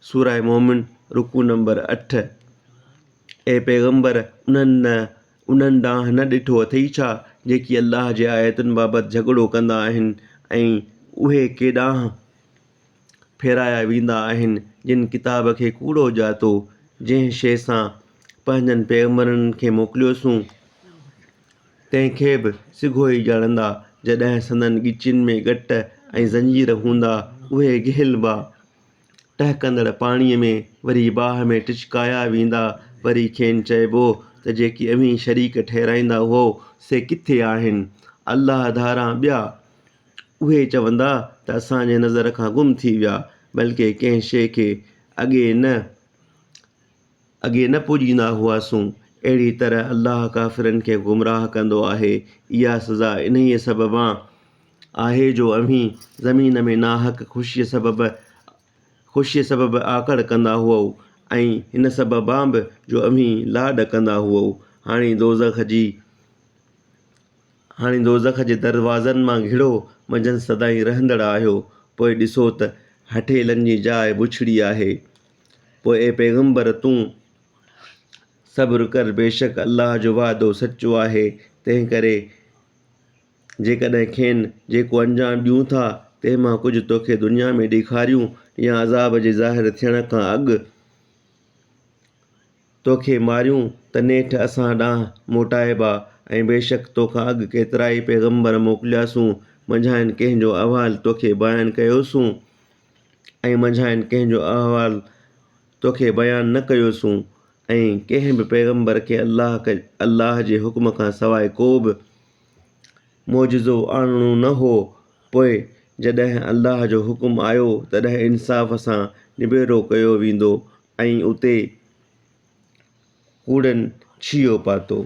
سوره مؤمن، رڪوع نمبر اٺ، اي پيغمبر! انهن نه انهن ڏانهن نه ڏٺو اٿئي ڇا، جيڪي الله جي آيتن بابت جهڳڙو ڪندا آهن ۽ اهي ڪيڏانهن ڦيرايا ويندا آهن، جن ڪتاب کي ڪوڙو ڄاتو، جنهن شيء سان پنهنجن پيغمبرن کي موڪليوسون، تنهن کي به سگهو ئي ڄاڻندا، جڏهن سندن ڳچين ۾ ڳٽ ۽ زنجير هوندا، اهي گهلبا. ٽهڪندڙ پاڻيء ۾ وري باهه ۾ ٽچڪايا ويندا، وري کين چئبو ته جيڪي اوهين شريڪ ٺهرائيندا هئو، سي ڪٿي آهن؟ الله ڌاران ٻيا. اهي چوندا ته اسان جي نظر کان گم ٿي ويا، بلڪه ڪنهن شيء کي اڳي نه اڳي نه پوڄيندا هئاسون. اهڙي طرح الله ڪافرن کي گمراهه ڪندو آهي. اها سزا انهيء سببان آهي جو اوهين زمين ۾ ناحق خوشيء سبب خوشيء سبب آڪڙ ڪندا هئو ۽ هن سببان به جو اوهين لاڏ ڪندا هئو. هاڻي دوزخ جي هاڻي دوزخ جي دروازن مان گهڙو، منجهن سدائين رهندڙ آهيو. پوء ڏسو ته هٺيلن جي جاء بڇڙي آهي. پوء اي پيغمبر! تون صبر ڪر، بيشڪ الله جو وعدو سچو آهي، تنهنڪري جيڪڏهن کين جيڪو انجام ڏيون ٿا، تنهن مان ڪجهه توکي دنيا ۾ ڏيکاريون يا عذاب جي ظاهر ٿيڻ کان اڳ توکي ماريون ته نيٺ اسان ڏانهن موٽائبا ۽ بيشڪ توکان اڳ ڪيترائي پيغمبر موڪلياسون، منجهائن ڪنهن جو احوال توکي بيان ڪيوسون ۽ منجهائن ڪنهن جو احوال توکي بيان نه ڪيوسون ۽ ڪنهن به پيغمبر کي الله الله جي حڪم کان سواء ڪو به معجزو آڻڻو نه هو، پوء جڏهن الله جو حڪم آيو تڏهن انصاف سان نبيرو ڪيو ويندو ۽ اتي ڪوڙن ڇيهو پاتو.